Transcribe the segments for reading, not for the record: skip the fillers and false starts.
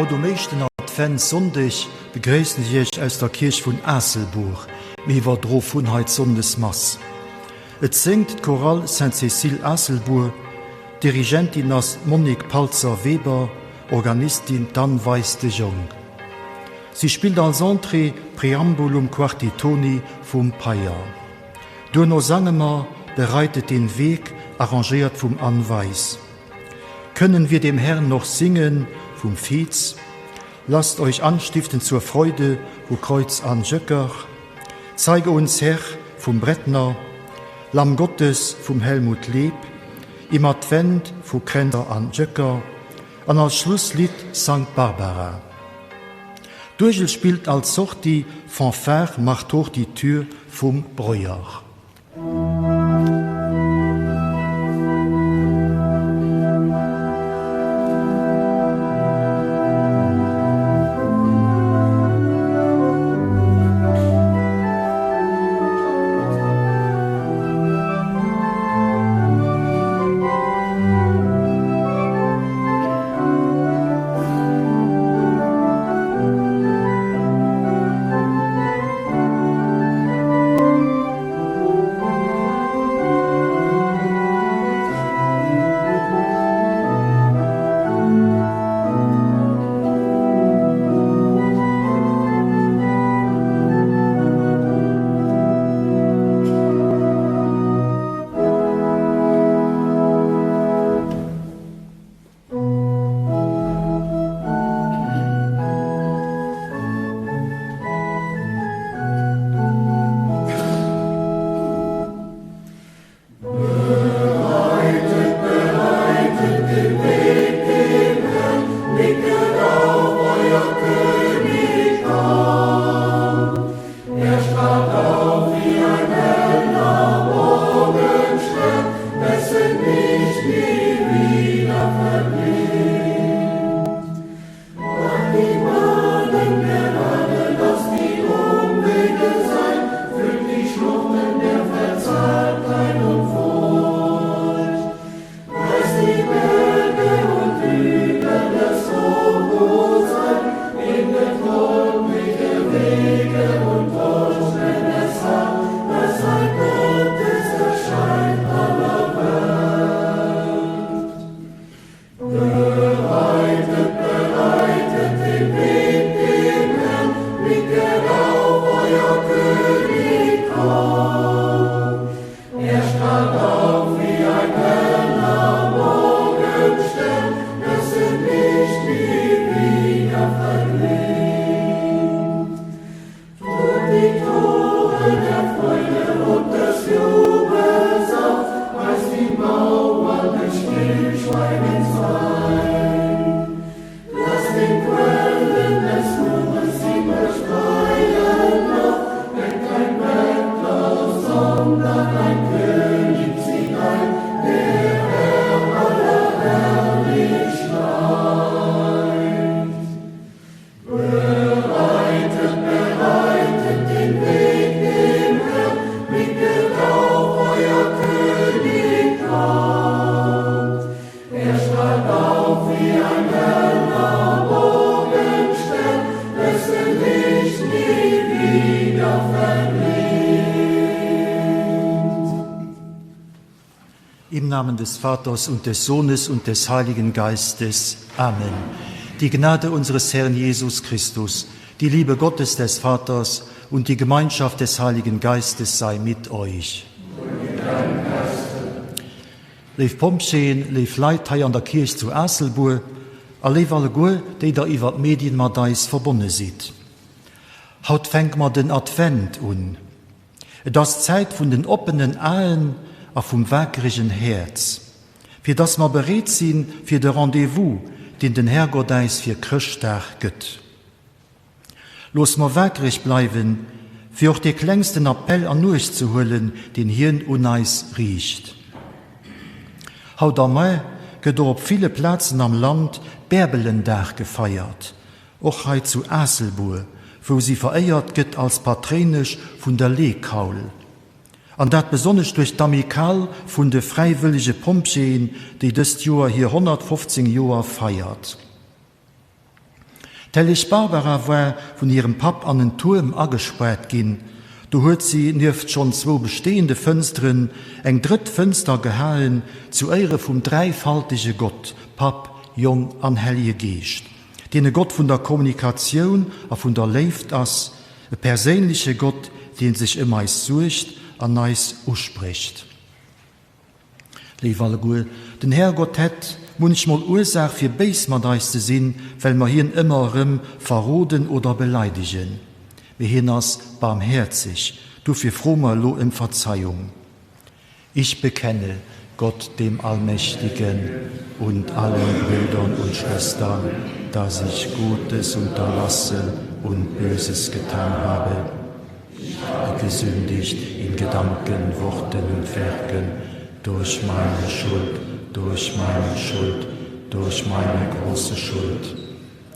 Haut um éischten Adventssonndeg begréissen ech Iech aus der Kierch vun Aasselbuer. Mir iwwerdro vun hei d'Sonndesmass. Et séngt d'Chorale Sainte-Cécile Aasselbuer, Dirigentin ass d'Monique Palzer-Weber, Organistin d'Anne Weis-de Jong. Si spillt als Entrée Preambulum Quarti Toni vum Payer. Duerno sange mer Bereitet den Weg, arrangéiert vum Anne Weis. Können wir dem Herrn noch singen vum Fietz, Lasst euch anstiften zur Freude vu Kreuz an Jöcker, Zeige uns Herr vum Brettner, Lamm Gottes vum Helmut Leb, Im Advent vu Krenter an Jöcker an als Schlusslidd Sankt Barbara. D'Uergel spillt als Sortie Fanfare Macht hoch die Tür vum Breuer. Im Namen des Vaters und des Sohnes und des Heiligen Geistes. Amen. Die Gnade unseres Herrn Jesus Christus, die Liebe Gottes des Vaters und die Gemeinschaft des Heiligen Geistes sei mit euch. Léif Pompjeeën, léif Leit hei an der Kierch zu Aasselbuer a léif alleguer, déi der iwwer d'Medien mat eis verbonne sidd. Haut fänke mer den Advent un. Et ass d'Zäit vun den oppenen Aen a vum wakeregen Häerz, fir dass mer bereet si fir de Rendez-vous, deen den Herrgott äis fir Chrëschtdag gëtt. Looss mer wakereg bleiwen, fir och dee klengsten Appell an Uecht ze huelen, deen hien un eis riicht. Haut am Mai gëtt och op ville Plazen am Land Bärbelendag gefeiert, och hei zu Aasselbuer, wou si veréiert gëtt als Patréinesch vun der Leekaul. An dat besonnesch duerch d'Amicale vun de D'helleg Barbara war vun hirem Papp an en Tuerm agespaart ginn. Do huet si nieft schonn zwou bestehende Fënsteren eng drëtt Fënster gehaen, zu Éiere vum dräifaltege Gott, Papp, Jong an Hellege Geescht, deen e Gott vun der Kommunikatioun a vun der Léift ass, e perséinleche Gott, deen sech ëm eis suergt an eis usprécht. Léif alleguer, den Härgott hätt munchmol Ursaach fir béis mat eis ze sinn, well mer hien ëmmer erëm verroden oder beleidegen. Mee hien ass barmhäerzeg, dofir froe mer elo ëm Verzeiung. Ich bekenne Gott dem Allmächtigen und allen Brüdern und Schwestern, dass ich Gutes unterlassen und Böses getan habe. Ich habe gesündigt in Gedanken, Worten und Werken, durch meine Schuld, durch meine Schuld, durch meine große Schuld.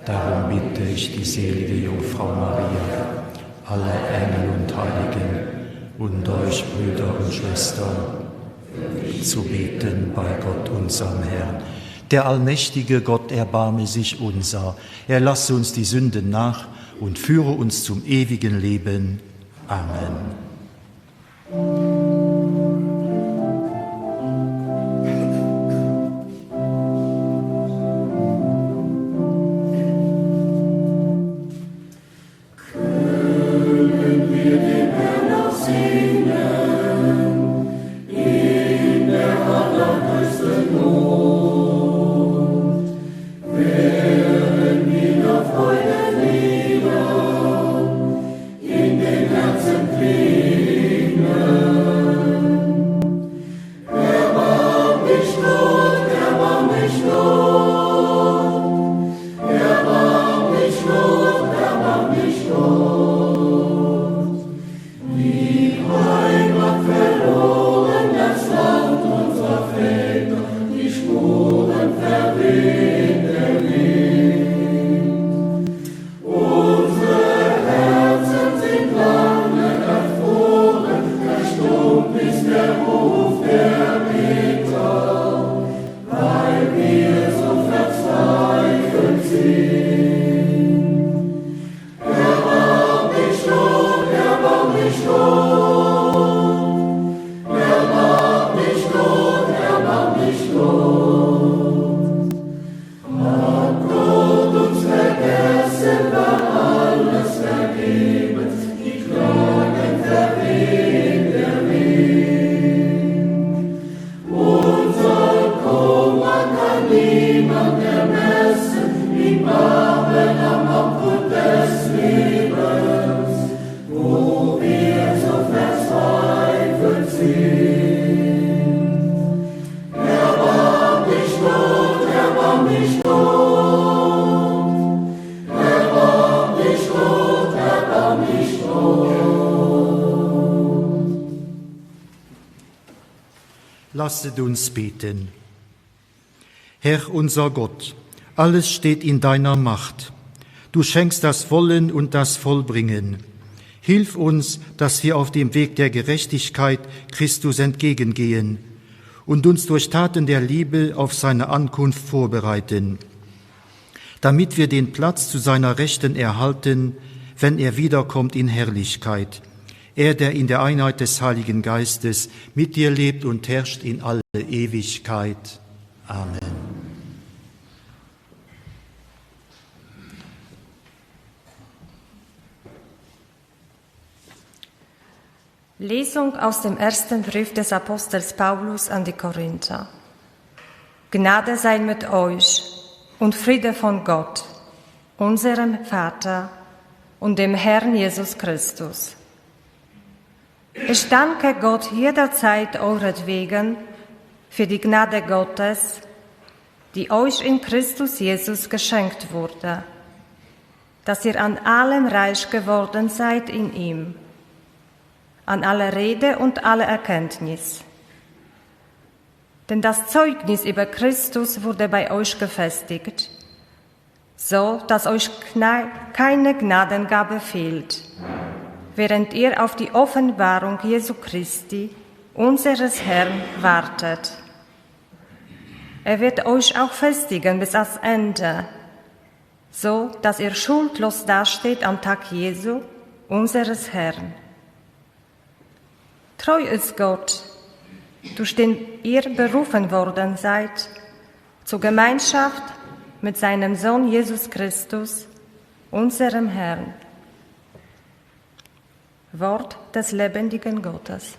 Darum bitte ich die selige Jungfrau Maria, alle Engel und Heiligen und euch Brüder und Schwestern zu beten bei Gott unserem Herrn. Der allmächtige Gott erbarme sich unser, er lasse uns die Sünden nach und führe uns zum ewigen Leben. Amen. Lasset uns beten. Herr unser Gott, alles steht in deiner Macht. Du schenkst das Wollen und das Vollbringen. Hilf uns, dass wir auf dem Weg der Gerechtigkeit Christus entgegengehen und uns durch Taten der Liebe auf seine Ankunft vorbereiten, damit wir den Platz zu seiner Rechten erhalten, wenn er wiederkommt in Herrlichkeit. Er, der in der Einheit des Heiligen Geistes mit dir lebt und herrscht in alle Ewigkeit. Amen. Lesung aus dem ersten Brief des Apostels Paulus an die Korinther. Gnade sei mit euch und Friede von Gott, unserem Vater und dem Herrn Jesus Christus. Ich danke Gott jederzeit euretwegen für die Gnade Gottes, die euch in Christus Jesus geschenkt wurde, dass ihr an allem reich geworden seid in ihm, an aller Rede und aller Erkenntnis. Denn das Zeugnis über Christus wurde bei euch gefestigt, so dass euch keine Gnadengabe fehlt, während ihr auf die Offenbarung Jesu Christi, unseres Herrn, wartet. Er wird euch auch festigen bis ans Ende, so dass ihr schuldlos dasteht am Tag Jesu, unseres Herrn. Treu ist Gott, durch den ihr berufen worden seid, zur Gemeinschaft mit seinem Sohn Jesus Christus, unserem Herrn. Wort des lebendigen Gottes.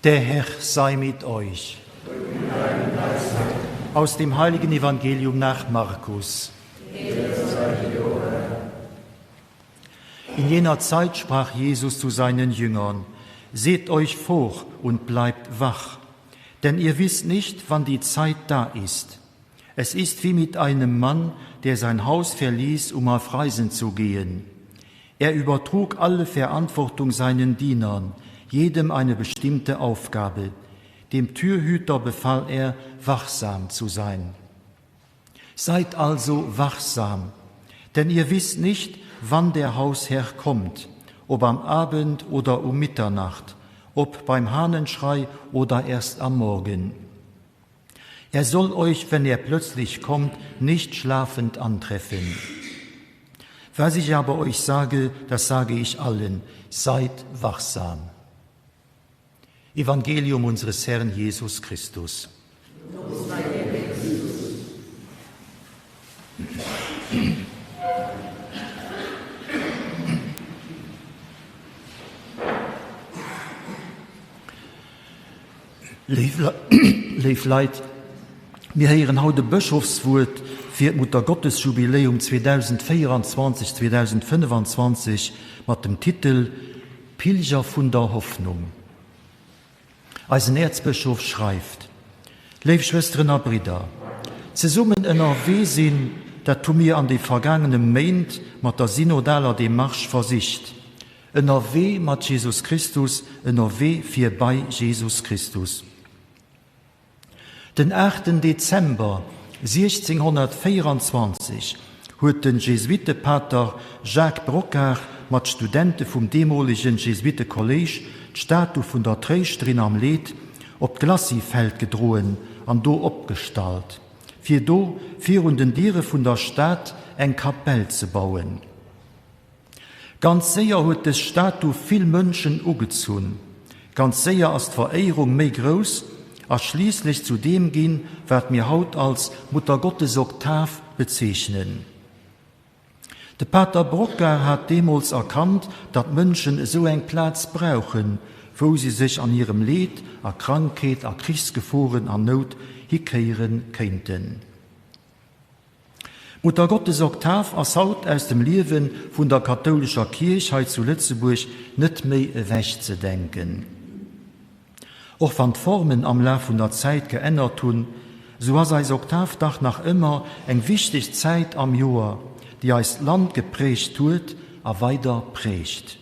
Der Herr sei mit euch. Aus dem heiligen Evangelium nach Markus. In jener Zeit sprach Jesus zu seinen Jüngern: Seht euch vor und bleibt wach, denn ihr wisst nicht, wann die Zeit da ist. Es ist wie mit einem Mann, der sein Haus verließ, um auf Reisen zu gehen. Er übertrug alle Verantwortung seinen Dienern, jedem eine bestimmte Aufgabe. Dem Türhüter befahl er, wachsam zu sein. Seid also wachsam, denn ihr wisst nicht, wann der Hausherr kommt, ob am Abend oder um Mitternacht, ob beim Hahnenschrei oder erst am Morgen. Er soll euch, wenn er plötzlich kommt, nicht schlafend antreffen. Was ich aber euch sage, das sage ich allen: Seid wachsam. Evangelium unseres Herrn Jesus Christus. Léif Leit, mir héieren haut e Bëschofswuert fir d'Muttergottesjubiläum 2024, 2025 mat dem Titel Pilger vun der Hoffnung. Eisen Äerzbëschof schreift, Léif Schwësteren a Bridder, zesummen ënnerwee sinn, dat hu mir an de vergaangene Méint mat der synodaler Demarche versicht. Ënnerwee mat Jesus Christus, ënnerwee fir bei Jesus Christus. Den aachten Dezember 1624 huet de Jesuittepater Jacques Brocquart mat Studente vum deemolegen Jesuittekolléisch d'Statu vun der Tréischterin am Leed op d'Glacis-Feld gedroen an do opgestallt, fir do virun den Diere vun der Stad eng Kapell ze bauen. Ganz séier huet dës Statu vill Mënschen ugezunn. Ganz séier ass d'Veréierung méi grouss a schliisslech zu deem ginn, wat mir haut als Muttergottesoktav bezeechnen. De Pater Brocquart hat deemools erkannt, datt d'Mënschen esou eng Plaz brauchen, wou si sech an hirem Leed, a Krankheet, a Krichsgeforen an Nout hikéiere kéinten. D'Muttergottesoktav ass haut aus dem Liewe vun der kathoulescher Kierch hei zu Lëtzebuerg net méi ewechzedenken. Och wann d'Formen am Laf vun der Zäit geännert hunn, sou ass eis Oktav dach nach ëmmer eng wichteg Zäit am Joer, déi eist Land geprägt huet a weider prägt.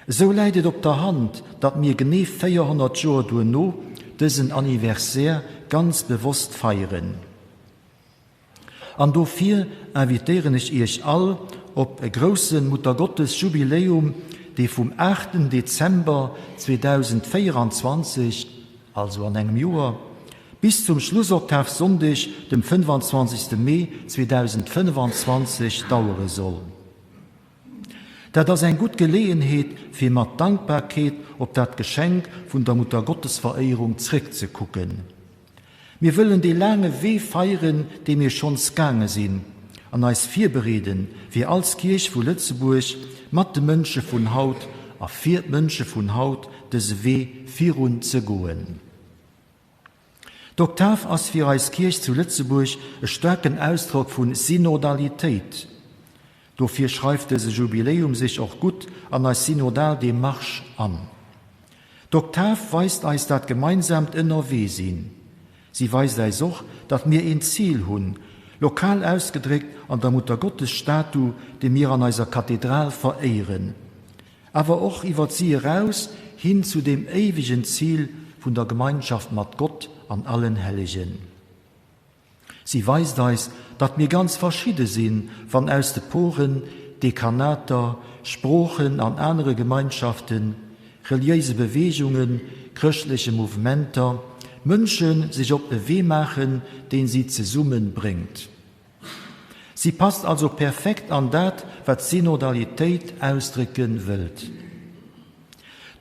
Esou läit et op der Hand, datt mir genee 400 Joer duerno dësen Anniversaire ganz bewosst feieren. An dofir invitéieren ech Iech all op e grousse Muttergottes-Jubiläum, dee vum aachten Dezember 2024, also an engem Joer, bis zum Schlussoktavsonndeg, dem 25. Mee 2025, dauere soll. Dat ass eng gutt Geleeënheet, fir mat Dankbarkeet op dat Geschenk vun der Muttergottesveréierung zréckzekucken. Mir wëllen dee laange Wee feieren, dee mir schonns gaange sinn, an eis virbereeden, fir als Kierch vu Lëtzebuerg mat de Mënsche vun haut a fir d'Mënsche vun haut dëse Wee virun ze goen. D'Oktav ass fir eis Kierch zu Lëtzebuerg e staarken Ausdrock vu Synodalitéit. Dofir schreift dëse Jubiläum sech och gutt an eis synodal Demarche an. D'Oktav weist eis dat gemeinsaamt Ënnerwee-sinn. Si weist äis och, datt mir een Zil hunn, lokal ausgedréckt an der Muttergottesstatu, déi mir an eiser Kathedral veréieren. Awer och iwwer si eraus hin zu deem éiwegen Zil vun der Gemeinschaft mat Gott an allen Hellegen. Si weist eis, datt mir ganz verschidde sinn, wann aus de Poren, Dekanater, Sproochen an anere Gemeinschaften, reliéise Beweegungen, chrëschtleche Mouvementer, Mënsche sech op e Wee maachen, deen si zesumme bréngt. Si passt also perfekt an dat, wat d'Synodalitéit ausdrécke wëllt.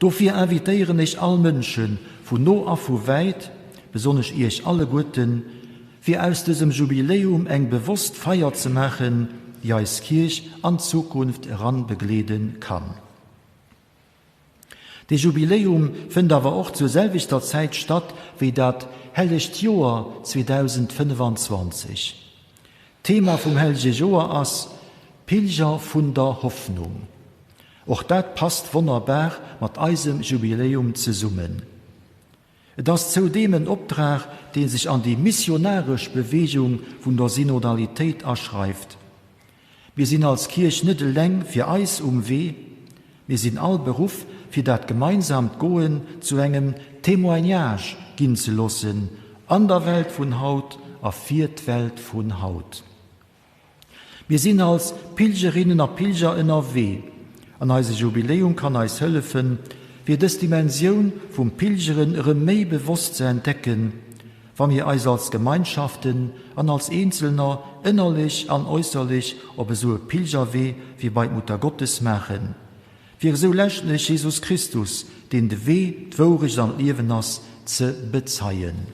Dofir invitéieren ech all Mënsche vun no a vu wäit, besonnesch Iech alleguerten, fir aus dësem Jubiläum eng bewosst Feier ze maachen, déi eis Kierch an d'Zukunft eran begleede kann. Dee Jubiläum fënnt awer och zur selwechter Zäit statt wéi dat Hellegt Joer 2025. D'Thema vum Hellege Joer ass Pilger vun der Hoffnung. Och dat passt wonnerbar mat eisem Jubiläum zesummen. Et ass zoudeem en Optrag, dee sech an déi missionaresch Beweegung vun der Synodalitéit aschreift. Mir sinn als Kierch net eleng fir eis um Wee, mir sinn all beruff, fir dat gemeinsaamt Goen zu engem Témoignage ginn ze loossen an der Welt vun haut a fir d'Welt vun haut. Mir sinn als Pilgerinnen a Pilger ënnerwee, an eise Jubiläum kann eis hëllefen, fir dës Dimensioun vum Pilgeren erëm méi bewosst ze entdecken, wa mir eis als Gemeinschaften an als Eenzelner ënnerlech an äusserlech op esou e Pilgerwee wéi bei d'Muttergottes maachen, fir esou leschtlech Jesus Christus, deen de Wee, d'Wourecht an d'Liewen ass, ze bezeien.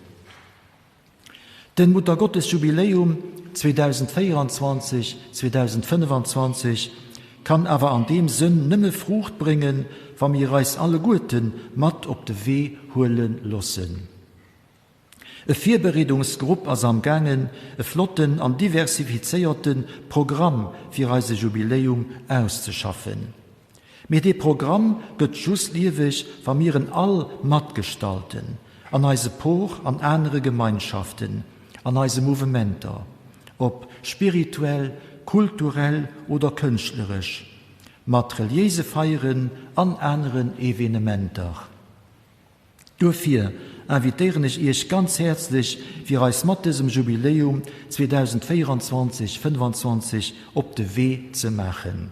Den Muttergottesjubiläum 2024, 2025 kann awer an deem Sënn nëmme Fruucht bréngen, wa mir eis alleguerte mat op de Wee huele loossen. E Virbereedungsgrupp ass am gaangen e flotten an diversifizéierte Programm fir eise Jubiläum auszeschaffen. Mee dee Programm gëtt just lieweg, wa mir en all matgestalten, an eise Por, an anere Gemeinschaften, an eise Mouvementer, ob spirituell, kulturell oder kënschtleresch, mat reliéise Feieren an aneren Evenementer. Duerfir invitéieren ech Iech ganz häerzlech, fir eis mat dësem Jubiläum 2024, 25 op de Wee ze maachen.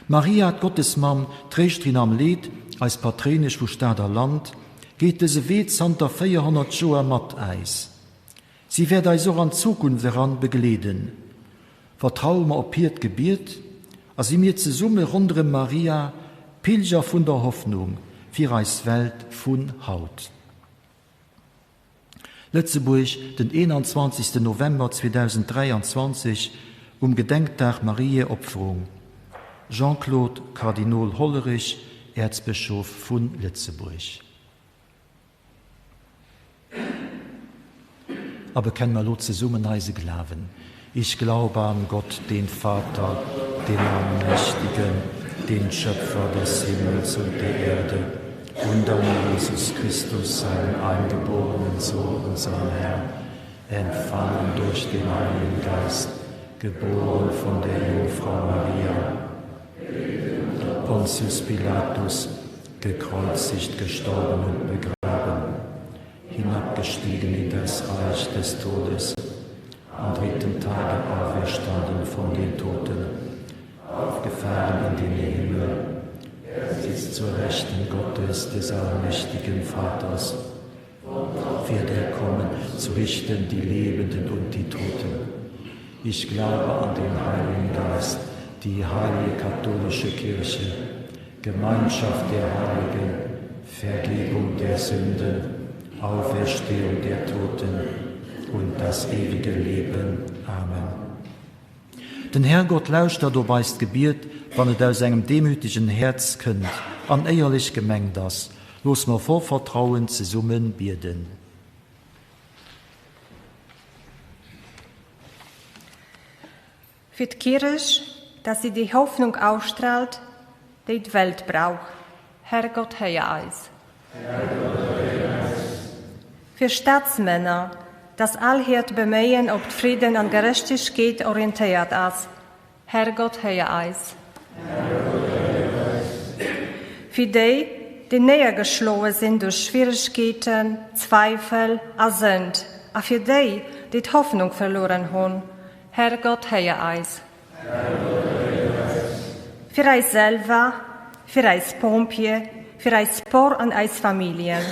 Maria, d'Gottesmamm, d'Tréischterin am Leed, eis Patréinesch vu Stad a Land, geet dëse Wee zanter 400 Joer mat äis. Si wäert eis och an d'Zukunft eran begleeden. Vertraue mer op hiert Gebiet a si mir zesumme ronderëm Maria Pilger vun der Hoffnung fir eis Welt vun haut. Lëtzebuerg, den 21. November 2023, um Gedenkdag Mariä Opferung, Jean-Claude Kardinol Hollerich, Äerzbëschof vu Lëtzebuerg. A bekenne mer elo zesummen eise Glawen. Ich glaube an Gott, den Vater, den Allmächtigen, den Schöpfer des Himmels und der Erde, und an Jesus Christus, seinen eingeborenen Sohn, unseren Herrn, empfangen durch den Heiligen Geist, geboren von der Jungfrau Maria, Pontius Pilatus, gekreuzigt, gestorben und begraben, hinabgestiegen in das Reich des Todes, am dritten Tage auferstanden von den Toten, aufgefahren in den Himmel, er sitzt zur Rechten Gottes des allmächtigen Vaters, wird er kommen, zu richten die Lebenden und die Toten. Ich glaube an den Heiligen Geist, die heilige katholische Kirche, Gemeinschaft der Heiligen, Vergebung der Sünden, Auferstehung der Toten und das ewige Leben. Amen. Den Herrgott lauschtert op eist Gebiet, wann et aus engem demütegen Häerz kënnt an éierlech gemengt ass. Looss mer voll Vertrauen zesumme bieden. Fir d'Kierch, dass si déi Hoffnung ausstrahlt, déi d'Welt brauch. Herrgott, héier eis. Fir Staatsmänner, dass all hiert Beméien op d'Fridden an Gerechtegkeet orientéiert ass. Herrgott, héier eis. Fir déi, déi néiergeschloe sinn duerch Schwieregkeeten, Zweifel a Sënd, a fir déi, déi d'Hoffnung verlueren hunn. Herrgott, héier eis. Fir eis selwer, fir eis Pompjeeë, fir eis Por an eis Familljen,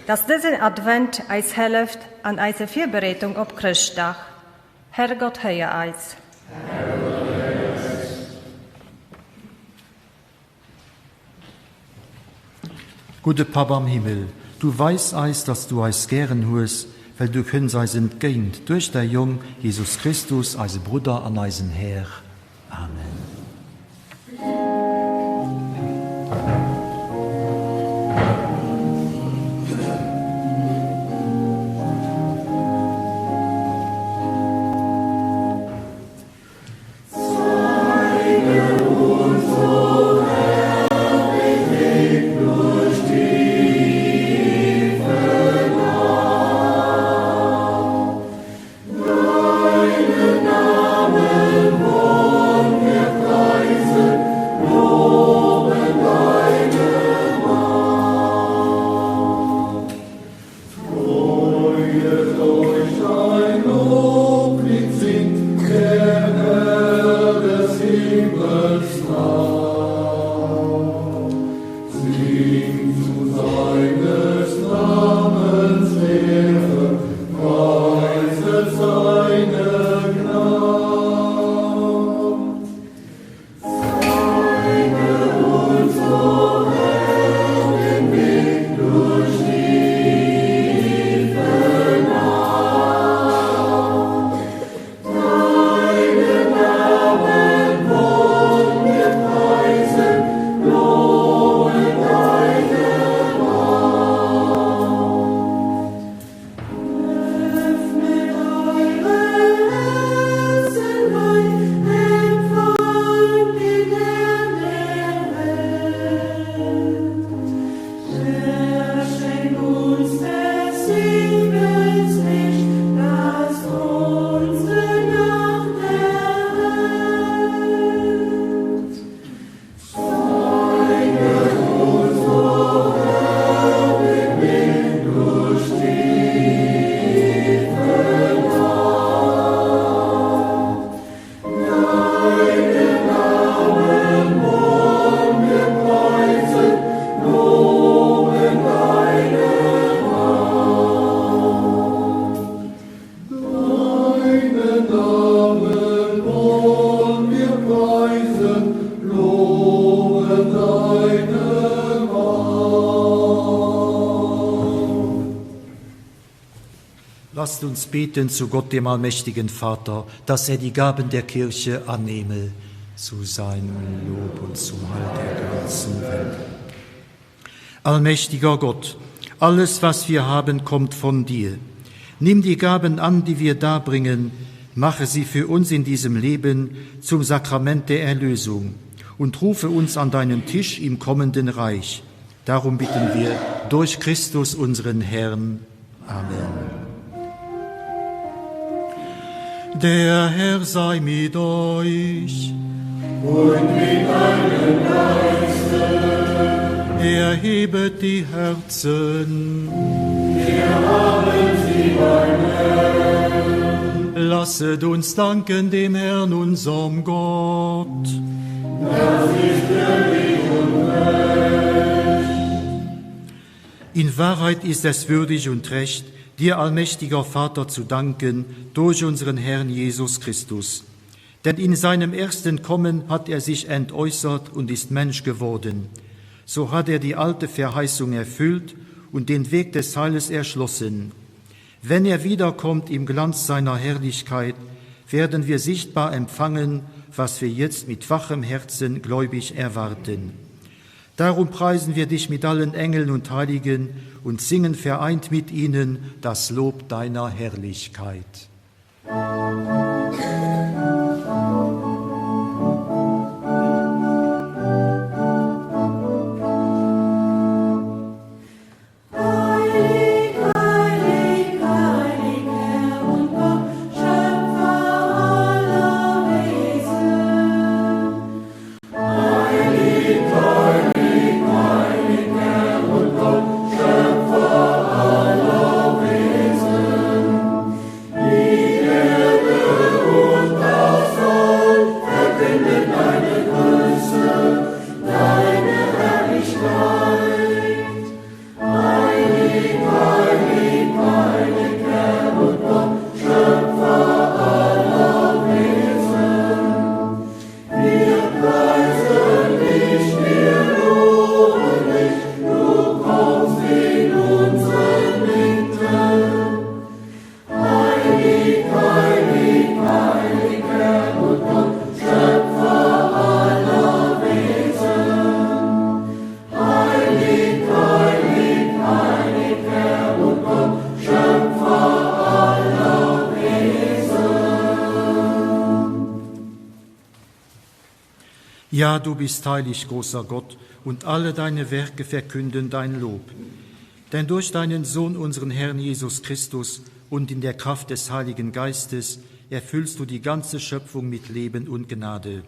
dass dësen Advent eis hëlleft an eiser Virbereedung op Chrëschtdag. Herrgott, héier eis. Gudde Papp am Himmel, du weis eis, dass du eis gären hues, well du kënns eis entgéint duerch däi Jong Jesus Christus, eise Brudder an eisen Här. Amen. Lasst uns beten zu Gott, dem allmächtigen Vater, dass er die Gaben der Kirche annehme zu seinem Lob und zum Heil der ganzen Welt. Allmächtiger Gott, alles, was wir haben, kommt von dir. Nimm die Gaben an, die wir darbringen, mache sie für uns in diesem Leben zum Sakrament der Erlösung und rufe uns an deinen Tisch im kommenden Reich. Darum bitten wir durch Christus unseren Herrn. Amen. Der Herr sei mit euch. Und mit deinem Geiste. Erhebet die Herzen. Wir haben sie beim Herrn. Lasset uns danken dem Herrn, unserem Gott. Das ist würdig und recht. In Wahrheit ist es würdig und recht, dir, allmächtiger Vater, zu danken durch unseren Herrn Jesus Christus. Denn in seinem ersten Kommen hat er sich entäußert und ist Mensch geworden. So hat er die alte Verheißung erfüllt und den Weg des Heiles erschlossen. Wenn er wiederkommt im Glanz seiner Herrlichkeit, werden wir sichtbar empfangen, was wir jetzt mit wachem Herzen gläubig erwarten. Darum preisen wir dich mit allen Engeln und Heiligen und singen vereint mit ihnen das Lob deiner Herrlichkeit. Ja, du bist heilig, großer Gott, und alle deine Werke verkünden dein Lob. Denn durch deinen Sohn, unseren Herrn Jesus Christus, und in der Kraft des Heiligen Geistes erfüllst du die ganze Schöpfung mit Leben und Gnade.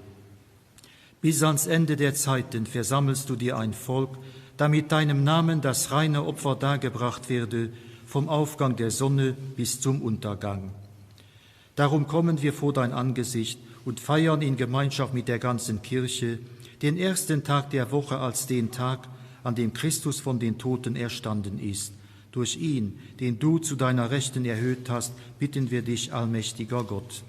Bis ans Ende der Zeiten versammelst du dir ein Volk, damit deinem Namen das reine Opfer dargebracht werde, vom Aufgang der Sonne bis zum Untergang. Darum kommen wir vor dein Angesicht und feiern in Gemeinschaft mit der ganzen Kirche den ersten Tag der Woche als den Tag, an dem Christus von den Toten erstanden ist. Durch ihn, den du zu deiner Rechten erhöht hast, bitten wir dich, allmächtiger Gott.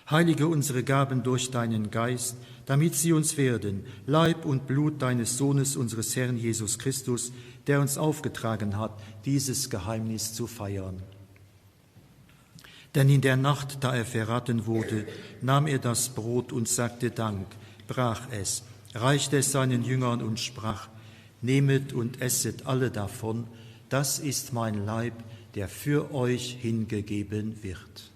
Heilige unsere Gaben durch deinen Geist, damit sie uns werden, Leib und Blut deines Sohnes, unseres Herrn Jesus Christus, der uns aufgetragen hat, dieses Geheimnis zu feiern. Denn in der Nacht, da er verraten wurde, nahm er das Brot und sagte Dank, brach es, reichte es seinen Jüngern und sprach, Nehmet und esset alle davon, das ist mein Leib, der für euch hingegeben wird.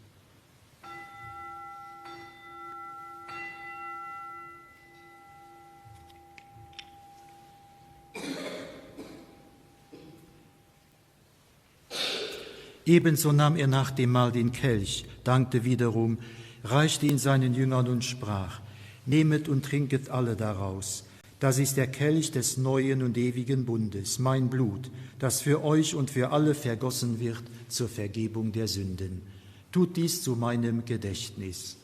Ebenso nahm er nach dem Mahl den Kelch, dankte wiederum, reichte ihn seinen Jüngern und sprach: Nehmet und trinket alle daraus. Das ist der Kelch des neuen und ewigen Bundes, mein Blut, das für euch und für alle vergossen wird zur Vergebung der Sünden. Tut dies zu meinem Gedächtnis.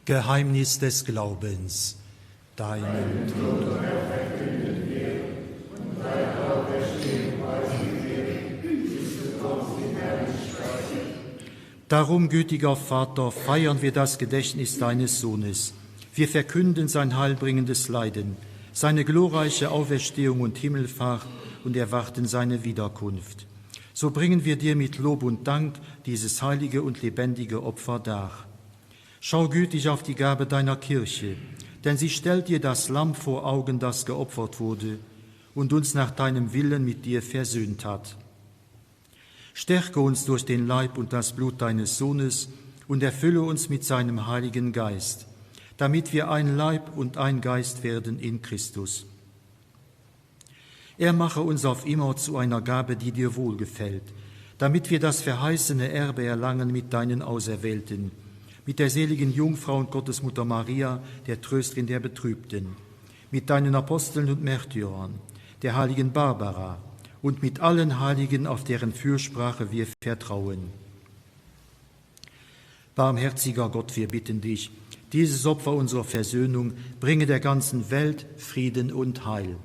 Geheimnis des Glaubens, deinen Tod verkünden wir und dein Auferstehung preisen wir, bis du kommst in Herrlichkeit. Darum, gütiger Vater, feiern wir das Gedächtnis deines Sohnes. Wir verkünden sein heilbringendes Leiden, seine glorreiche Auferstehung und Himmelfahrt und erwarten seine Wiederkunft. So bringen wir dir mit Lob und Dank dieses heilige und lebendige Opfer dar. Schau gütig auf die Gabe deiner Kirche, denn sie stellt dir das Lamm vor Augen, das geopfert wurde und uns nach deinem Willen mit dir versöhnt hat. Stärke uns durch den Leib und das Blut deines Sohnes und erfülle uns mit seinem Heiligen Geist, damit wir ein Leib und ein Geist werden in Christus. Er mache uns auf immer zu einer Gabe, die dir wohlgefällt, damit wir das verheißene Erbe erlangen mit deinen Auserwählten, mit der seligen Jungfrau und Gottesmutter Maria, der Trösterin der Betrübten, mit deinen Aposteln und Märtyrern, der heiligen Barbara und mit allen Heiligen, auf deren Fürsprache wir vertrauen. Barmherziger Gott, wir bitten dich, dieses Opfer unserer Versöhnung bringe der ganzen Welt Frieden und Heil.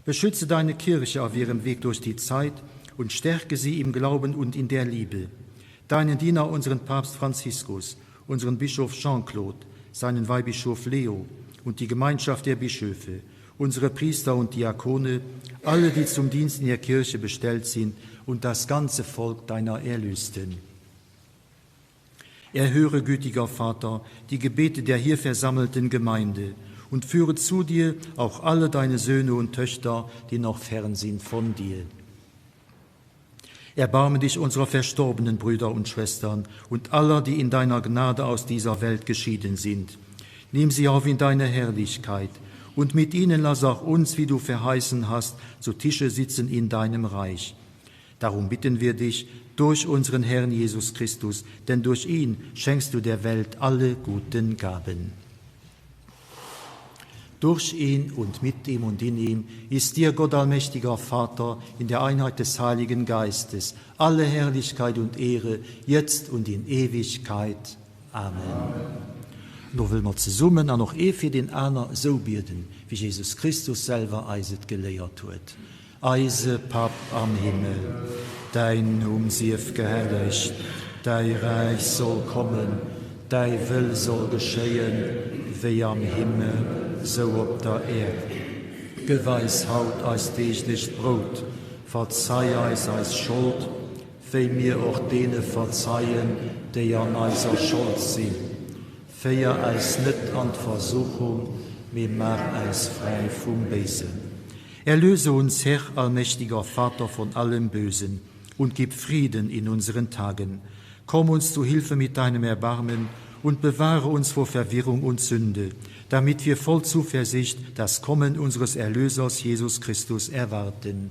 Beschütze deine Kirche auf ihrem Weg durch die Zeit und stärke sie im Glauben und in der Liebe. Deinen Diener, unseren Papst Franziskus, unseren Bischof Jean-Claude, seinen Weihbischof Leo und die Gemeinschaft der Bischöfe, unsere Priester und Diakone, alle, die zum Dienst in der Kirche bestellt sind und das ganze Volk deiner Erlösten. Erhöre, gütiger Vater, die Gebete der hier versammelten Gemeinde und führe zu dir auch alle deine Söhne und Töchter, die noch fern sind von dir. Erbarme dich unserer verstorbenen Brüder und Schwestern und aller, die in deiner Gnade aus dieser Welt geschieden sind. Nimm sie auf in deine Herrlichkeit und mit ihnen lass auch uns, wie du verheißen hast, zu Tische sitzen in deinem Reich. Darum bitten wir dich durch unseren Herrn Jesus Christus, denn durch ihn schenkst du der Welt alle guten Gaben. Durch ihn und mit ihm und in ihm ist dir, Gott allmächtiger Vater, in der Einheit des Heiligen Geistes, alle Herrlichkeit und Ehre, jetzt und in Ewigkeit. Amen. Amen. Lo wëlle mer zesummen an och ee fir deen aner esou bieden, wéi Jesus Christus selwer eis et geléiert huet. Eise Papp am Himmel, däin Numm sief gehellegt, däi Räich soll kommen, däi Wëll soll geschéien, wéi am Himmel, sou op der Äerd. Gëff eis haut eist deeglecht Brout. Verzei eis eis Schold, wéi mir och deene verzeien, déi an eiser Schold sinn. Féier äis net an d'Versuchung, mee maach äis fräi vum Béisen. Erlöse uns, Herr, allmächtiger Vater, von allem Bösen und gib Frieden in unseren Tagen. Komm uns zu Hilfe mit deinem Erbarmen und bewahre uns vor Verwirrung und Sünde, damit wir voll Zuversicht das Kommen unseres Erlösers Jesus Christus erwarten.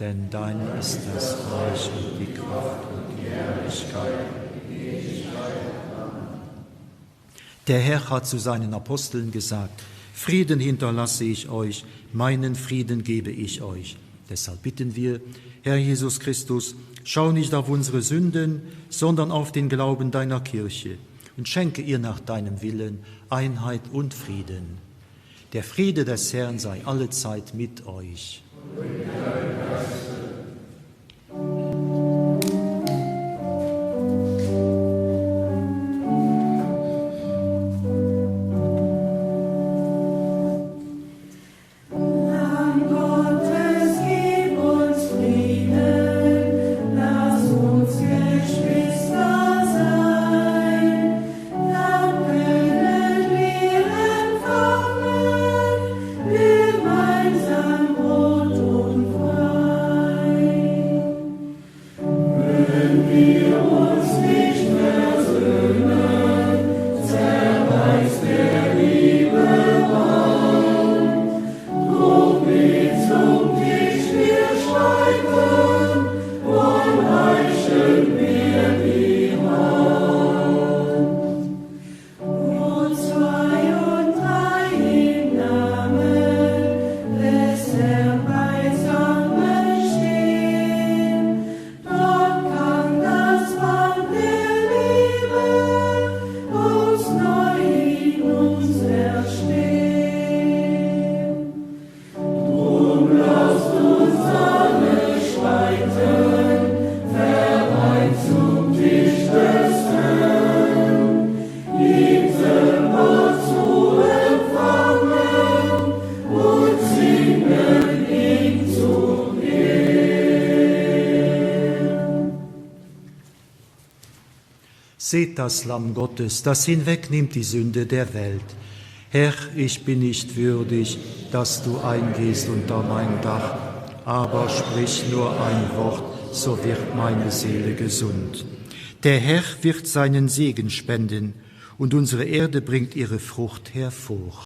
Denn dein ist das Reich und die Kraft und die Herrlichkeit in Ewigkeit. Amen. Der Herr hat zu seinen Aposteln gesagt: Frieden hinterlasse ich euch, meinen Frieden gebe ich euch. Deshalb bitten wir, Herr Jesus Christus, schau nicht auf unsere Sünden, sondern auf den Glauben deiner Kirche und schenke ihr nach deinem Willen Einheit und Frieden. Der Friede des Herrn sei allezeit mit euch. Und mit deinem Geiste. Lamm Gottes, gib uns Frieden, lass uns Geschwister sein, dann können wir empfangen gemeinsam Brot und Wein. Seht das Lamm Gottes, das hinwegnimmt die Sünde der Welt. Herr, ich bin nicht würdig, dass du eingehst unter mein Dach, aber sprich nur ein Wort, so wird meine Seele gesund. Der Herr wird seinen Segen spenden, und unsere Erde bringt ihre Frucht hervor.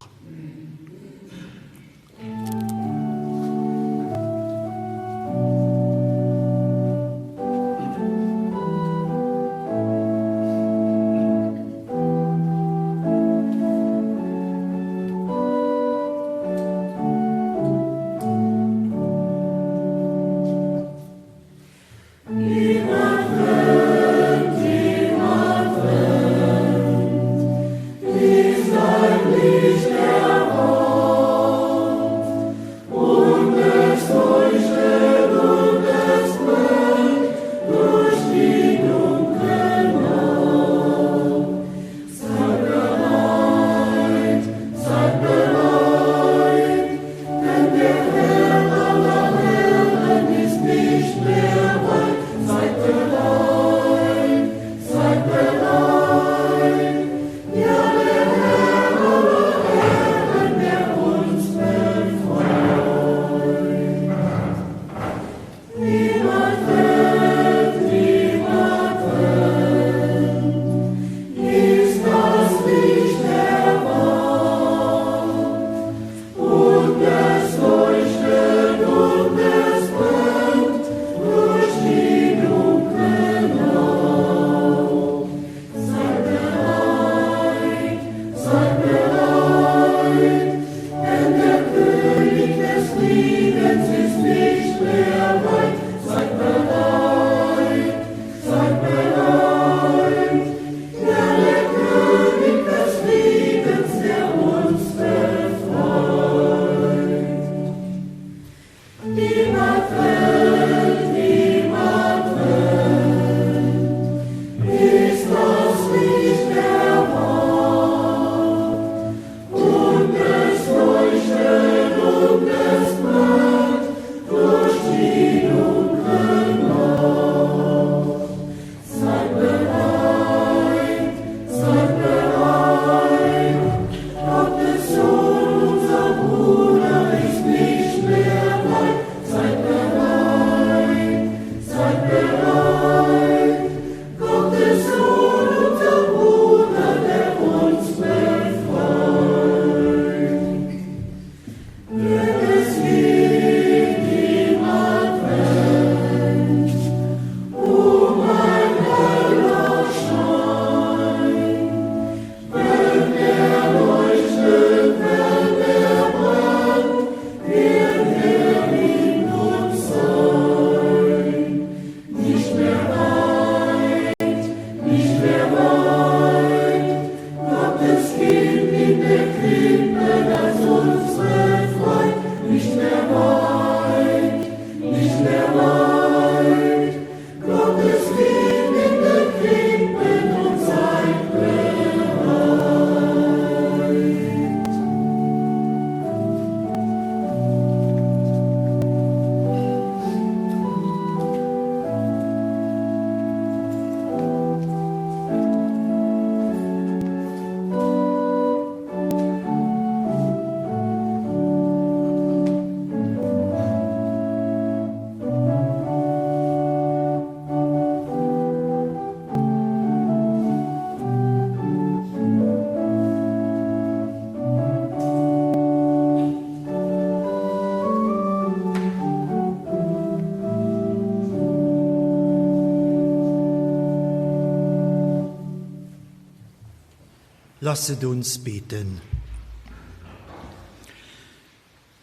Lasset uns beten.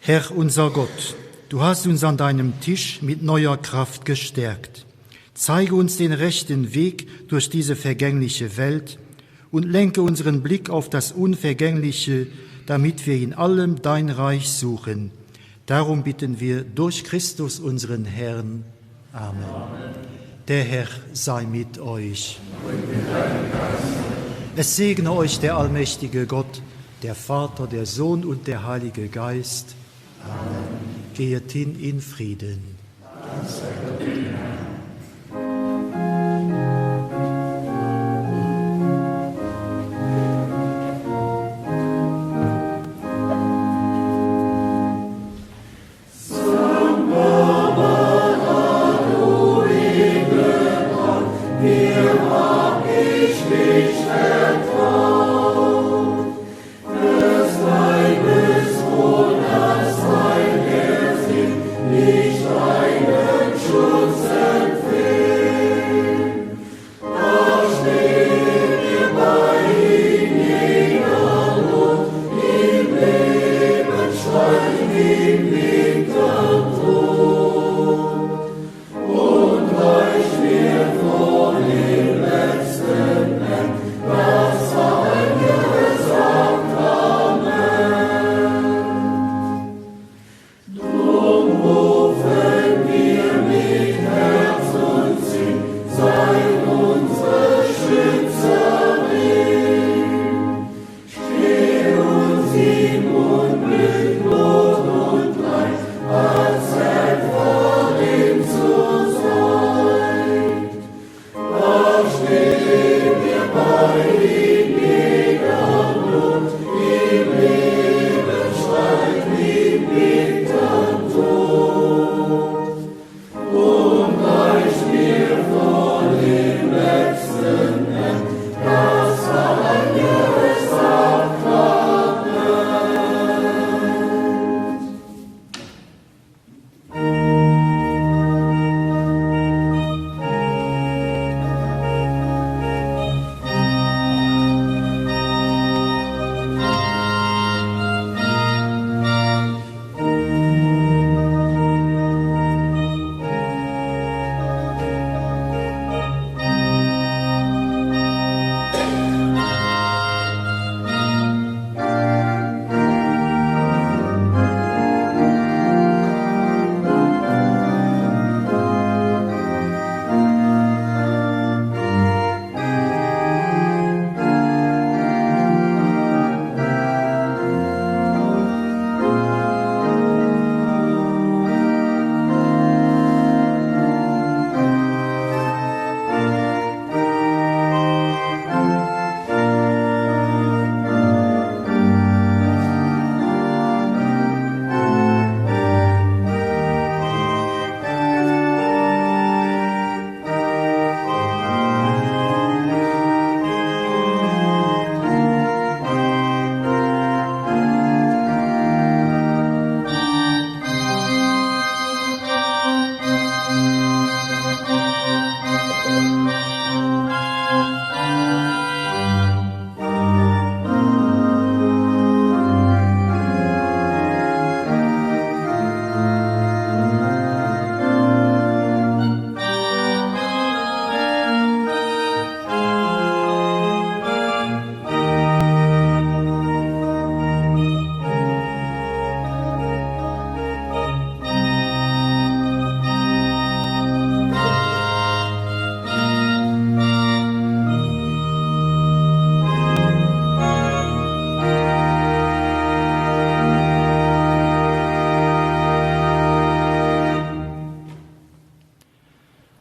Herr unser Gott, du hast uns an deinem Tisch mit neuer Kraft gestärkt. Zeige uns den rechten Weg durch diese vergängliche Welt und lenke unseren Blick auf das Unvergängliche, damit wir in allem dein Reich suchen. Darum bitten wir durch Christus unseren Herrn. Amen. Amen. Der Herr sei mit euch. Es segne euch der allmächtige Gott, der Vater, der Sohn und der Heilige Geist. Amen. Gehet hin in Frieden. Dank sei Gott.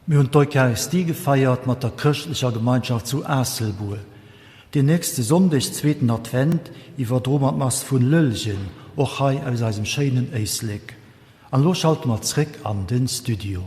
Mir hunn d'Eucharistie gefeiert mat der chrëschtlecher Gemeinschaft zu Aasselbuer. Deen nächste Sonndeg, zweeten Advent, iwwerdroe mer d'Mass vun Lëllgen, och hei aus eisem schéinen Éislek. An elo schalte mer zréck an den Studio.